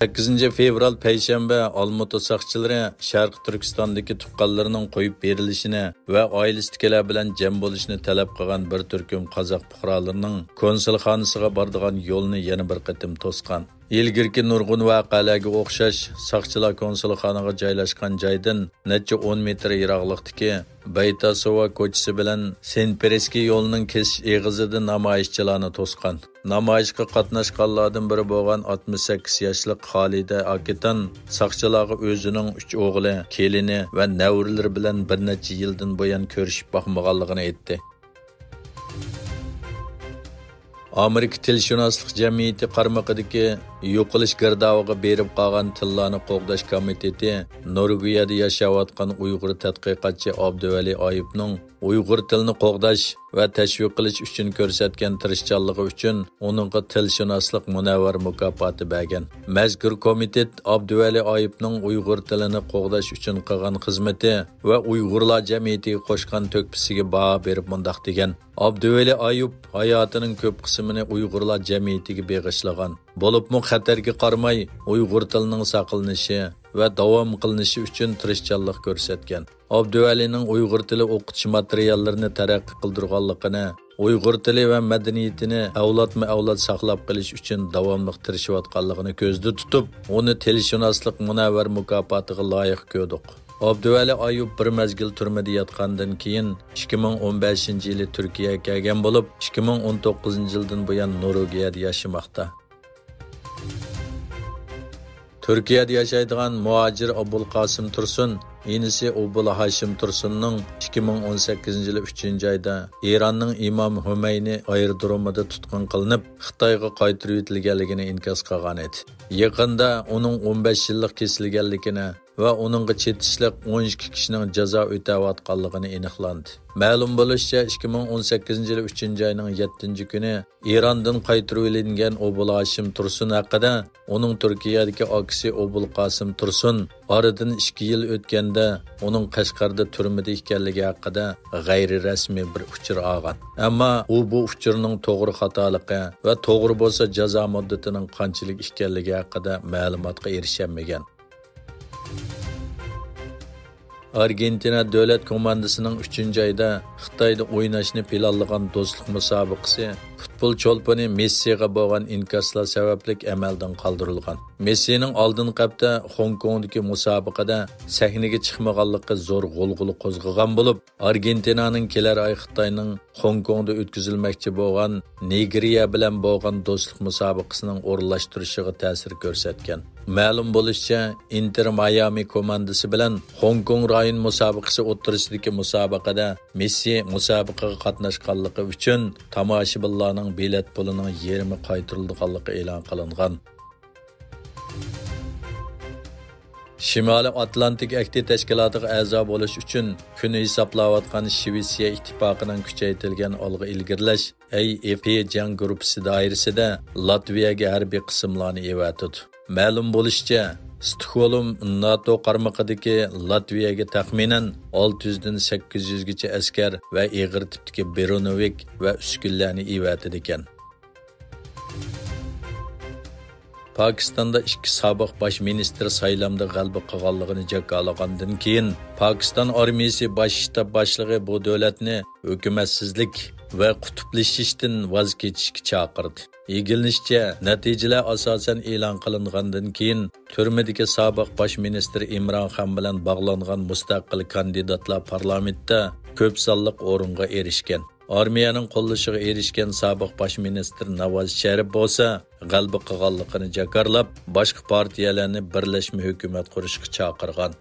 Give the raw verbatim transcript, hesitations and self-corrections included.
سەككىزىنچى فېۋرال پەيشەنبە ئالمۇتا ساقچىلىرى شەرقىي تۈركىستاندىكى تۇغقانلىرىنىڭ قويۇپ بېرىلىشىنى ۋە ئائىلىسىدىكىلەر بىلەن جەم بولۇشنى تەلەپ قىلغان بىر تۈركۈم قازاق پۇقرالىرىنىڭ كونسۇلخانىسىغا بارىدىغان يولنى يەنە بىر قېتىم توسقان. ئىلگىرىكى نۇرغۇن ۋەقەلەرگە ئوخشاش، ساقچىلار كونسۇلخانىغا جايلاشقان جايدىن نەچچە ئون مېتىر يىراقلىقتىكى بەيتاسوۋا كوچىسى بىلەن سېنپېرسكىي يولىنىڭ كېسىش ئېغىزىدا نامايىشچىلارنى توسقان. نامايىشقا قاتناشقانلاردىن بىرى بولغان ئاتمىش سەككىز ياشلىق خالىدە ئاكىتان ساقچىلارغا ئۆزىنىڭ ئۈچ ئوغلى، كېلىنى ۋە نەۋرىلىرى بىلەن بىر نەچچە يىلدىن بۇيان كۆرۈشۈپ باقمىغانلىقىنى ئېيتتى. ئامېرىكا تىلشۇناسلىق جەمئىيىتى قارمىقىدىكى يوقىلىش گىردابىغا بېرىپ قالغان تىللارنى قوغداش كومىتېتى نورۋېگىيەدە ياشاۋاتقان ئۇيغۇر تەتقىقاتچى ئابدۇۋەلى ئايۇپنىڭ ئۇيغۇر تىلىنى قوغداش ۋە تەشۋىق قىلىش ئۈچۈن كۆرسەتكەن تىرىشچانلىقى ئۈچۈن ئۇنىڭغا تىلشۇناسلىق مۇنەۋۋەر مۇكاپاتى بەرگەن. مەزكۇر كومىتېت ئابدۇۋەلى ئايۇپنىڭ ئۇيغۇر تىلىنى قوغداش ئۈچۈن قىلغان خىزمىتى ۋە ئۇيغۇرلار جەمئىيىتىگە قوشقان تۆھپىسىگە باھا بېرىپ مۇنداق دېگەن: ئابدۇۋەلى ئايۇپ ھاياتىنىڭ كۆپ قىسمىنى ئۇيغۇرلار جەمئىيىتىگە بېغىشلىغان. بولۇپمۇ خەتەرگە قارىماي ئۇيغۇر تىلىنىڭ ساقلىنىشى ۋە داۋام قىلىنىشى ئۈچۈن تىرىشچانلىق كۆرسەتكەن. ئابدۇۋەلىنىڭ ئۇيغۇر تىلى ئوقۇتۇش ماتېرىياللىرىنى تەرەققىي قىلدۇرغانلىقىنى، ئۇيغۇر تىلى ۋە مەدەنىيىتىنى ئەۋلادمۇ ئەۋلاد ساقلاپ قېلىش ئۈچۈن داۋاملىق تىرىشىۋاتقانلىقىنى كۆزدە تۇتۇپ، ئۇنى تىلشۇناسلىق مۇنەۋۋەر مۇكاپاتىغا لايىق كۆردۇق. ئابدۇۋەلى ئايۇپ بىر مەزگىل تۈرمىدە ياتقاندىن كېيىن، ئىككى مىڭ ئون بەشىنچى يىلى تۈركىيەگە كەلگەن بولۇپ، ئىككى مىڭ ئون توققۇزىنچى يىلدىن بۇيان نورۋېگىيەدە ياشىماقتا. تۈركىيەدە ياشايدىغان مۇھاجىر ئابۇلقاسىم تۇرسۇن، ئىنىسى ئوبۇل ھاشىم تۇرسۇننىڭ ئىككى مىڭ ئون سەككىزىنچى يىلى ئۈچىنچى ئايدا ئىراننىڭ ئىمام خۇمەينى ئايرودرومىدا تۇتقۇن قىلىنىپ، خىتايغا قايتۇرۇۋېتىلگەنلىكىنى ئىنكاس قىلغان ئىدى. يېقىندا ئۇنىڭ ئون بەش يىللىق كېسىلگەنلىكىنى ۋە ئۇنىڭغا چېتىشلىق ئون ئىككى كىشىنىڭ جازا ئۆتەۋاتقانلىقىنى ئېنىقلاندى. مەلۇم بولۇشىچە، ئىككى مىڭ ئون سەككىزىنچى يىلى ئۈچىنچى ئاينىڭ يەتتىنچى كۈنى ئىراندىن قايتۇرۇۋېلىنگەن ئوبۇل ھاشىم تۇرسۇن ھەققىدە ئۇنىڭ تۈركىيەدىكى ئاكىسى ئوبۇل قاسىم تۇرسۇن ئارىدىن ئىككى يىل ئۆتكەندە ئۇنىڭ قەشقەردە تۈرمىدە ئىكەنلىكى ھەققىدە غەيرىي رەسمىي بىر ئۇچۇر ئالغان. ئەمما ئۇ بۇ ئۇچۇرنىڭ توغرا خاتالىقى ۋە توغرا بولسا جازا مۇددىتىنىڭ قانچىلىك ئىكەنلىكى ھەققىدە مەلۇماتقا ئېرىشەلمىگەن. ئارگېنتىنا دۆلەت كوماندىسىنىڭ ئۈچىنچى ئايدا خىتايدا ئويناشنى پىلانلىغان دوستلۇق مۇسابىقىسى پۇتبول چولپىنى مېسسىغا بولغان ئىنكاسلار سەۋەبلىك ئەمەلدىن قالدۇرۇلغان. مېسسىنىڭ ئالدىنقى ھەپتە خوڭكوڭدىكى مۇسابىقىدە سەھنىگە چىقمىغانلىقى زور غۇلغۇلا قوزغىغان بولۇپ، ئارگېنتىنانىڭ كېلەر ئاي خىتاينىڭ خوڭكوڭدا ئۆتكۈزۈلمەكچى بولغان نىگېرىيە بىلەن بولغان دوستلۇق مۇسابىقىسىنىڭ ئورۇنلاشتۇرۇشىغا تەسىر كۆرسەتكەن. مەلۇم بولۇشىچە، ئىنتېر مايامى كوماندىسى بىلەن خوڭكوڭ رايون مۇسابىقىسى ئوتتۇرىسىدىكى مۇسابىقىدە مېسسى مۇسابىقىگە قاتناشقانلىقى ئۈچۈن تاماشىبىنلارنىڭ بېلەت پۇلىنىڭ يېرىمى قايتۇرۇلىدىغانلىقى ئېلان قىلىنغان. شىمالىي ئاتلانتىك ئەھدى تەشكىلاتىغا ئەزا بولۇش ئۈچۈن كۈن ھېسابلاۋاتقان شىۋېتسىيە ئىتتىپاقىنىڭ كۈچەيتىلگەن ئالغا ئىلگىرىلەش، ئەي ئېف پى، جەڭ گۇرۇپپىسى دائىرىسىدە لاتۋىيەگە ھەربىي قىسىملارنى ئەۋەتىدۇ. مەلۇم بولۇشىچە، ستوكھولم ناتو قارمىقىدىكى لاتۋىيەگە تەخمىنەن ئالتە يۈزدىن سەككىز يۈزگىچە ئەسكەر ۋە ئېغىر تىپتىكى برونېۋىك ۋە ئۈسكۈنىلەرنى ئەۋەتىدىكەن. پاكىستاندا ئىككى سابىق باش مىنىستىر سايلامدا غەلىبە قىلغانلىقىنى جاكارلىغاندىن كېيىن، پاكىستان ئارمىيىسى باش شتاب باشلىقى بۇ دۆلەتنى ھۆكۈمەتسىزلىك ۋە قۇتۇپلىشىشتىن ۋاز كېچىشكە چاقىردى. ئىگىلىنىشىچە، نەتىجىلەر ئاساسەن ئېلان قىلىنغاندىن كېيىن، تۈرمىدىكى سابىق باش مىنىستىر ئىمران خان بىلەن باغلانغان مۇستەقىل كاندىداتلار پارلامېنتتا كۆپ سانلىق ئورۇنغا ئېرىشكەن. ئارمىيەنىڭ قوللىشىغا ئېرىشكەن سابىق باش مىنىستىر ناۋاز شەرىپ بولسا غەلىبە قىلغانلىقىنى جاكارلاپ، باشقا پارتىيەلەرنى بىرلەشمە ھۆكۈمەت قۇرۇشقا چاقىرغان.